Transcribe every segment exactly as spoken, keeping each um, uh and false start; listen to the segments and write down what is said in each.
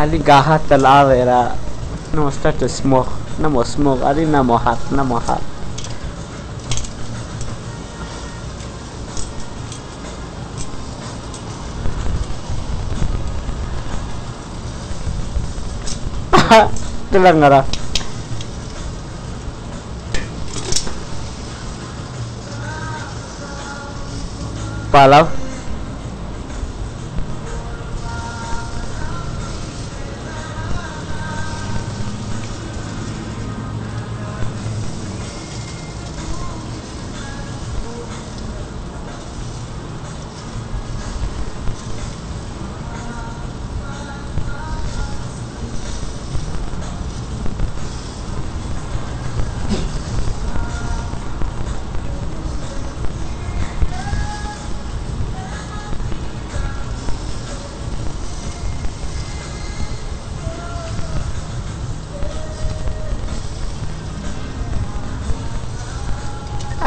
Di kahat el chad er a, no, start to smoke. Ng mo smoke, a di ng mo hat, ng mo hat. Telang ngera. Palau.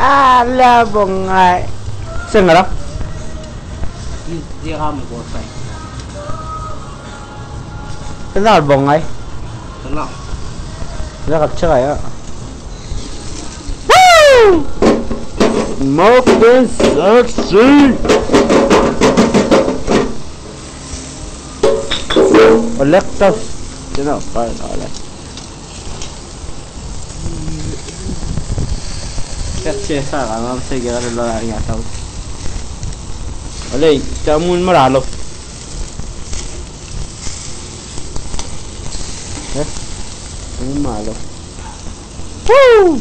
A la bongai. Se ngera? Di, di kam ko sai. Te ngar bongai. Te ngar. Te ngar check a. Woo! Smoking sexy. Electors. You know, fine, all right. Kak sesa ka mam se kira lo la ria tau. Olei, tamun meralo. Eh? Tamun meralo. Woo!